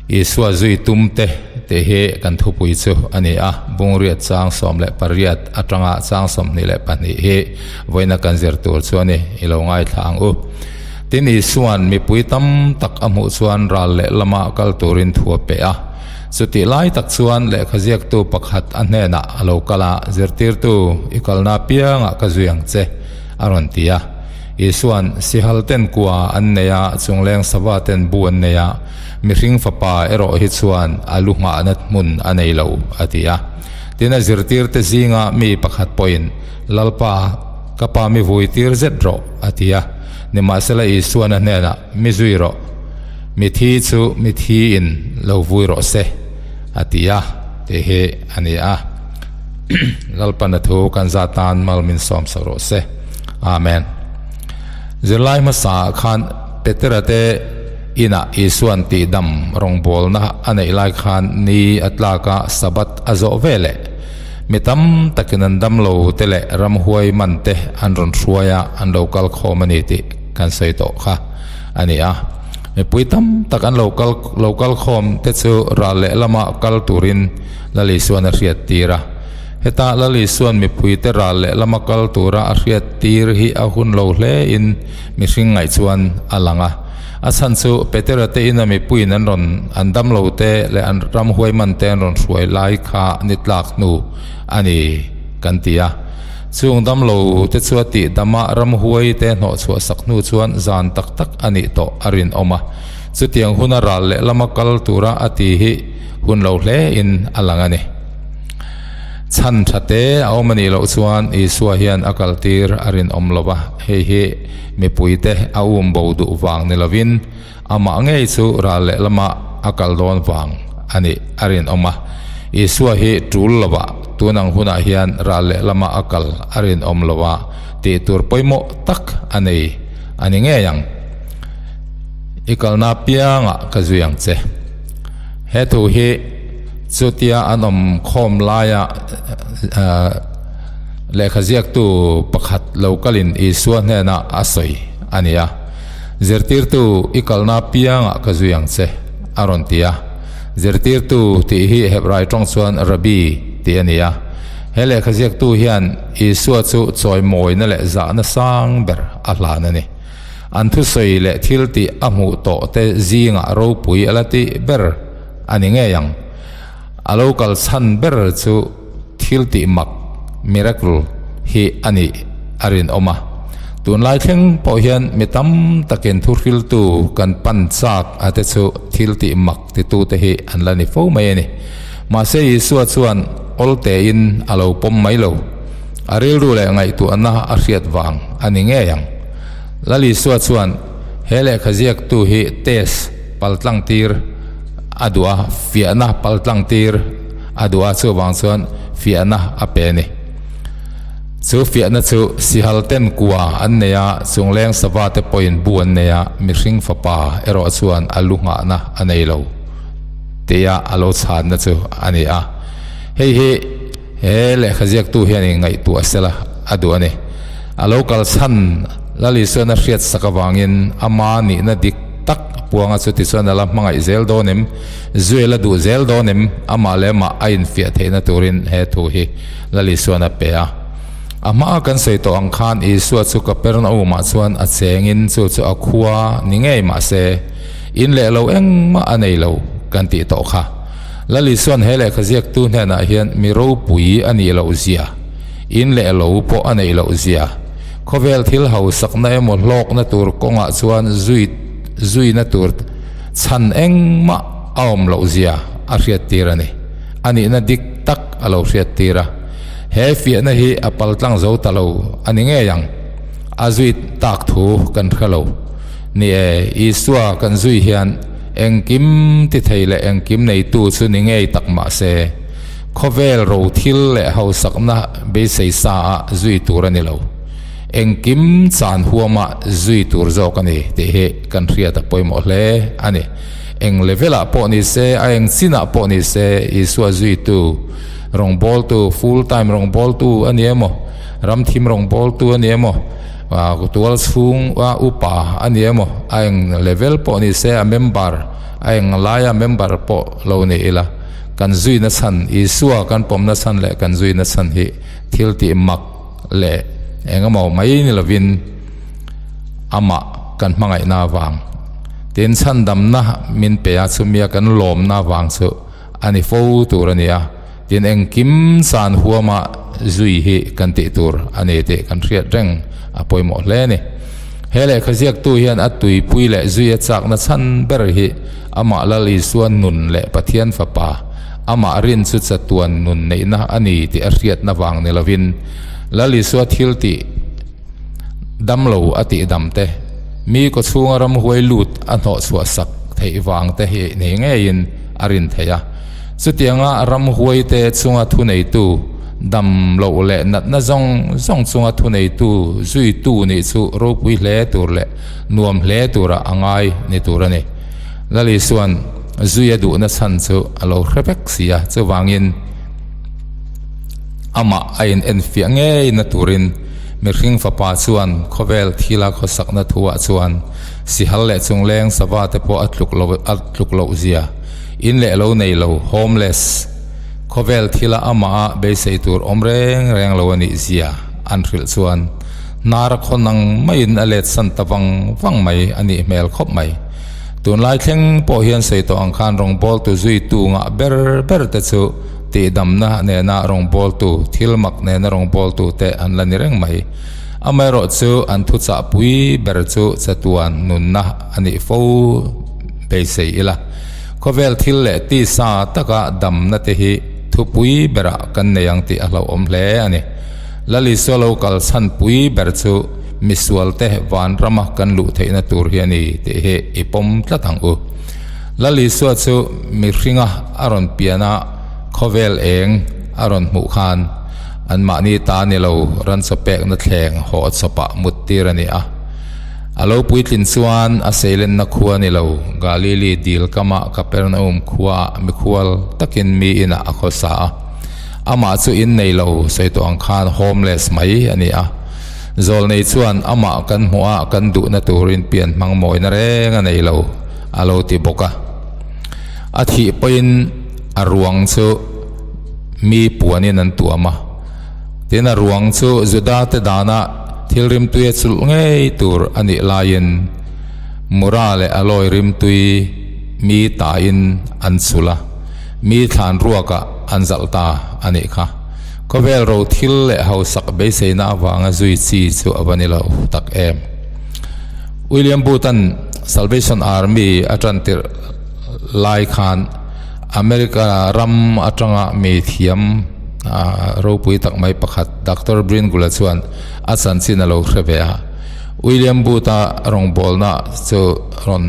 Isua zui tum te tih hi kan thupui chu a ni a, Bungriat chang 18 atanga chang 22 hi vawiina kan zir tur chu a ni, i lo ngaithla ang u. Tin Isua'n mipui tam tak a hmuh chuan ral leh lama kal turin thu a pe a. Chutih lai tak chuan lehkha ziaktu pakhat a hnenah a lo kal a, Zirtirtu, i kalna apiangah ka zui ang che, a rawn ti a. Isua'n, Sihal ten kua an nei a, chungleng sava ten bu an nei a, mihring fapa erawh hi chuan a lu nghahna hmun a nei lo, a ti a. Tin, a zirtirte zinga mi pakhat pawhin, Lalpa, ka pa mi vui tir zet rawh, a ti a. Nimahsela Isua'n a hnenah, Mi zui rawh, mi thi chu mi thiin lo vui rawh se, a ti a, tih hi a ni a. Lalpana thu kan zat nan mal min sawm sak rawh se. Amen. Zirlai hmasa ah khan Petera te inah Isua'n tihdam rawngbawlna a neih lai khan ni a tlak a Sabbath a zawh ve leh. Mi tam takin an dam lo te leh ramhuai man te an rawn hruai a, an lo kal khawm a ni tih kan sawi tawh kha a ni a. Mipui tam tak an lo kal lo kal khawm te chu ral leh lama kal turin Lal Isua'n a hriat tir a. Heta Lal Isua'n mipuite ral leh lama kal tura a hriat tir hi a hun lo hle in mihring ngaih chuan a lang a. A chhan chu Petera te ina mipuiin an rawn an damlo te leh an ramhuai man te an rawn hruai lai kha ni tlak hnu a ni kan ti a. Chung damlo te chu a tih dama ramhuai te hnawhchhuah sak hnu chuan zan tak tak a nih tawh a rinawm a. Chutiang huna ral leh lama kal tura a ti hi hun lo hle in a lang a ni. Chhan tha te a awm a nih loh chuan Isua hian a kaltir a rinawm lo va, hei hi mipuite a um bo duh vang ni lovin amah ngei chu ral lehlamah a kal dawn vang a nih a rinawm a. Isua hi tul lovah tun ang hunah hian ral lehlamah a kal a rinawm lo a tih tur pawimawh tak a nei a ni ngei ang. I kalna apiangah ka zui ang che. He thu hi chutia an awm khawm laia lehkha ziaktu pakhat lo kalin Isua hnenah a sawi a ni a, Zirtirtu, i kalna apiangah ka zui ang che, a rawn ti a. Zirtirtu tih hi Hebrai tawng chuan Rabbi tih a ni a. He lehkha ziaktu hian Isua chu chawimawina leh zahna sang ber a hlan a ni. An thusawi leh thil tih a hmuh tawh te zingah ropui a la tih ber a ni ngei ang. A lo kal chhan ber chu thil tih mak, miracle, hi a nih a rinawm a. Tunlai thleng pawh hian mi tam takin thuhriltu kan pan chak a te chu thil tih mak titute hi an la ni fo mai a ni. Mahse Isua chuan awltein a lo pawm mai lo. A rilru leh ngaihtuahna a hriat vang a ni ngei ang. Lal Isua chuan he lehkha ziaktu hi test paltlang tir a duh a, fiahna paltlang tir a duh a, chuvang chuan fiahna a pe a ni. Chu fiahna chu sihal ten kua an nei a, chungleng sava te pawhin bu an nei a, mihring fapa erawh chuan a lu nghahna a nei lo tia a lo chhanna chu a ni a. Hei hi. He lehkha ziaktu hian in ngaihtuah sela a duh a ni. A lo kal chhan Lal Isuan a hriat sak avangin ama nihna dik tak a puang a, chutichuan a la hmangaih zel dawn em, Zuel a duh zel dawn em, amah leh amah a infiah theihna turin he thu hi Lal Isuan a pe a. A hmaa kan sawi tawh ang khan Isua chu Kapernaum-ah chuan a chengin chu chu a khua ni ngei mah se in leh lo engmah a nei lo kan tih tawh kha. Lal Isua'n he lehkha ziaktu hnenah hian mi ropui a nih loh zia, in leh lo pawh a neih loh zia, khawvel thil hausakna emaw hlawkna tur kawngah chuan zui zuina tur chhan engmah a awm loh zia a hriattir a ni. A nihna dik tak a lo hriattir a. He fiahna hi a paltlang zo ta lo a ni ngei ang. A zui tak thu kan hre lo. Ni e, Isua kan zui hian Engkim ti thei leh engkim neitu chu ni ngei tak mah se, khawvel ro thil leh hausakna beisei sa ah zui tur a ni lo. Engkim chan huama zui tur zawk a ni tih hi kan hriat a pawimawh hle a ni. Eng level ah pawh ni se, a eng chin ah pawh ni se, Isua zuitu, rawngbawltu, full time rawngbawltu a ni emaw, ramthim rawngbawltu a ni emaw, Tual chhung a upa a ni emaw a eng level pawh ni se a member a eng laia member pawh lo ni ila kan zuina chhan Isua kan pawmna chhan leh kan zuina chhan hi thil tih mak leh eng emaw mai ni lovin amah kan hmangaihna avang tin chhandamna min pe a chumia kan lawmna avang chu a ni fo tur a ni a, tin engkim chan huama zui hi kan tih tur a ni tih kan hriat reng a pawimawh hle a ni. He lehkha ziaktu hian a tuipui leh zui a chakna chhan ber hi amah Lal Isua nun leh Pathian Fapa, amah rin chu chatuan nun neihna a ni tih a hriatna vang ni lovin Lal Isua thil tih damlo a tih dam te, mi kawchhunga ramhuai lut a hnawhchhuah sak theih vang te hi nei ngeiin a rin theih a. Chutianga ramhuaite chunga thuneitu, dam loh leh natna zawng zawng chunga thuneitu zuitu nih chu ropui hle tur leh nuam hle tura a ngai ni tur a ni. Lal Isua'n zui a duhna chhan chu a lo hre vek si a, chuvangin amah a inenfiah ngeina turin mihring fapa chuan khawvel thila khawsakna thuah chuan sihal leh chungleng sava te pawh a tluk lo a tluk loh zia in leh lo nei lo, homeless, khawvel thila amah a beisei tur awm reng reng lo a nih zia an hrilh chuan hnar a khawn ang maiin a let san ta vang vang mai a nih hmel khawp mai. Tunlai thleng pawh hian sawi tawh ang khan rawngbawltu zuitu ngah ber ber te chu tihdamna nena rawngbawltu, thil mak nena rawngbawltu te an la ni reng mai. Amaherawh chu an thuchah pui ber chu chatuan nunna a nih fo beisei ila. Khawvel thil leh tisa taka damna te hi thupui berah kan nei ang tih a hlauhawm hle a ni. Lal Isua lo kal chhan pui ber chu misualte vanrama kan luh theihna tur hi a ni tih hi i pawm tlat ang u. Lal Isua chu mihringa a rawn pian a, khawvel eng a rawn hmuh khan anmahni ta ni lo ranchaw pekna thleng haw chawpah mut tir a ni a. A lo puitlin chuan a seilenna khua ni lo, Galili dil kamah Kapernaum khuaah mikhual takin mi inah a khawsa a. Amah chu in nei lo, sawi tawh ang khan homeless mai a ni a. Zawlnei chuan amah kan hmuh a kan duhna turin pian hmang mawina reng a nei lo, a lo ti bawk a. A thih pawhin a ruang chu mi puanin an tuam a. Tin, a ruang chu Juda-te dana thil rimtui a chulh ngei tur a nih laiin Mura leh Alawi rimtui mi tain an chulh a, mi thlan ruakah an zalh ta a nih kha. Khawvel ro thil leh hausak beiseina avanga zui chi chu a va ni lo tak em. William Booth-a'n Salvation Army a tantirh lai khan America ram atanga mi thiam ropui tak mai pakhat Doctor Bringula chuan a chanchin a lo hre ve a. William Booth-a rawngbawlna chu rawn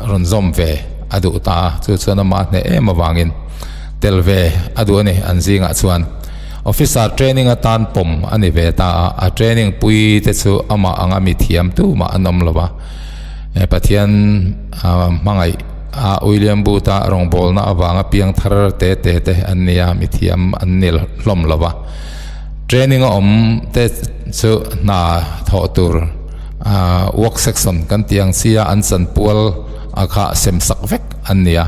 rawn zawm ve a duh ta a, chu chuan amah hneh em avangin tel ve a duh a ni an zingah chuan. Officer training atan pawm a ni ve ta a, a training pui te chu amah anga mi thiam tumah an awm lo va. Pathian hmangaih a William Booth-a rawngbawlna avanga piang thar te te te an ni a, mithiam an ni hlawm lo va. Training a awm te chu hna thawh tur work section kan tih ang chi a an chanpual a kha sem sak vek an ni a.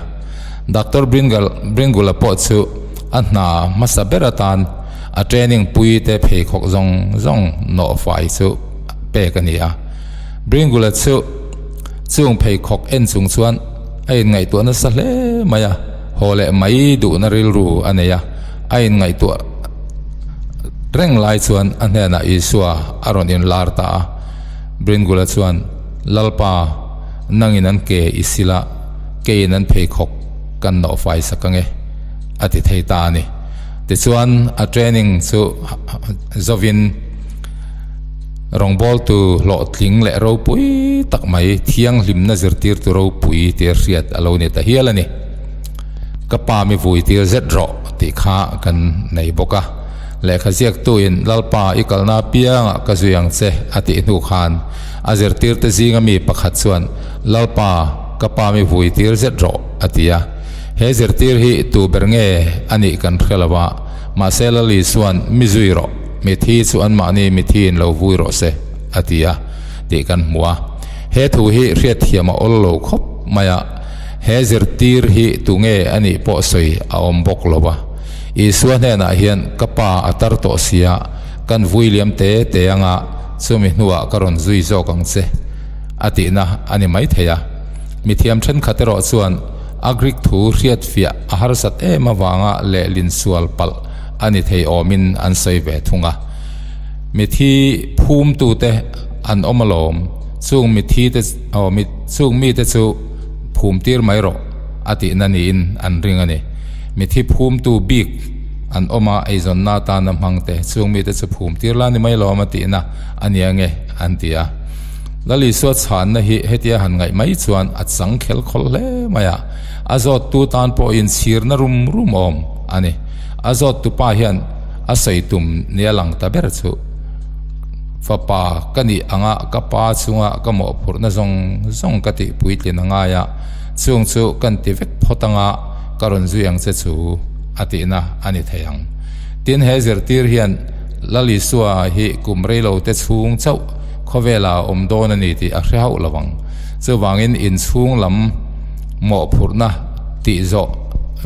Doctor Bringula pawh chu a hna hmasa ber atan a training pui te pheikhawk zawng zawng nawh fai chu pek a ni a. Bringula chu Chung pheikhawk en chung chuan a inngaihtuah nasa hle mai a, haw leh mai duhna rilru a nei a, a inngaihtuah reng lai chuan a hnenah Isua a rawn inlar ta a. Bringula chuan, Lalpa, nangin an ke i sil a, keiin an pheikhawk kan nawh fai sak ange, a ti thei ta a ni. Tichuan a training chu zovin, Rawngbawltu hlawhtling leh ropui tak mai, thianghlimna zirtirtu ropui tia hriat a lo ni ta hial a ni. Ka pa mi vui tir zet rawh tih kha kan nei bawk a. Lehkha ziaktuin Lalpa i kalna apiangah ka zui ang che a tih hnu khan a zirtirte zinga mi pakhat chuan Lalpa ka pa mi vui tir zet rawh a ti a. He zirtir hi tu ber nge a nih kan hre lo a, mahse Lali chuan mi zui rawh. Mithi chu anmahni mithiin lo vui rawh se, a ti a tih kan hmu a. He thu hi hriatthiam a awl lo khawp mai a, he zirtir hi tunge a nih pawh sawi a awm bawk lo a. Isua hnenah hian ka pa a tar tawh sia, kan vui liam te te anga chumi hnuah ka rawn zui zawk ang che a tihna a ni maithei a. Mithiam thenkhat erawh chuan a Greek thu hriatfiah a harsat em avanga lehlin sual palh a ni thei awmin an sawi ve thung a. Mithi phumtute an awm alawm, chung mithite aw chung mite chu phumtir mai rawh a tihna niin an ring a ni. Mithi phumtu bik an awm a, eizawnna atana hmangte chung mite chu phumtir la ni mai lawm a tihna a nia nge an ti a. Lal Isua chhanna hi hetia han ngaih mai chuan a chang khel khawlh hle mai a, a zawttu tan pawh inchhirna rum rum awm a ni. A zawttu pa hian a sawi tum nia lang ta ber chu fapa ka nih anga ka pa chunga ka mawhphurhna zawng zawng ka tih puitlin a ngai a, chung chu kan ti vek phawt anga ka rawn zui ang che chu a tihna a ni thei ang. Tin, he zirtir hian Lal Isua hi kum reilo te chhung chauh khawvelah a awm dawn a ni tih a hre hauh lo ang. Chuvangin inchhung lam mawhphurhna tih zawh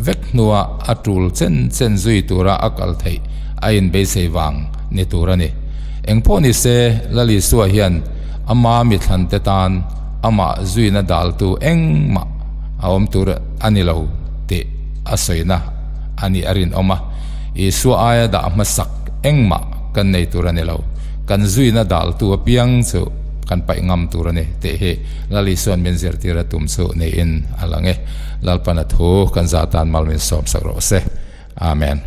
vek hnua a tul chen chen zui tura a kal theih a inbeisei vang ni tur a ni. Engpawh ni se, Lal Isua hian ama mithlante tan amah zuina daltu engmah a awm tur a ni lo tih a sawina a nih a rinawm a. Isua aia dah hmasak engmah kan nei tur a ni lo. Kan zuina daltu apiang chu kan paih ngam tur a ni tih hi Lal Isua'n min zirtir a tum chu niin a lang e. Lalpana thu kan zah tan mal min sawm sak rawh se. Amen.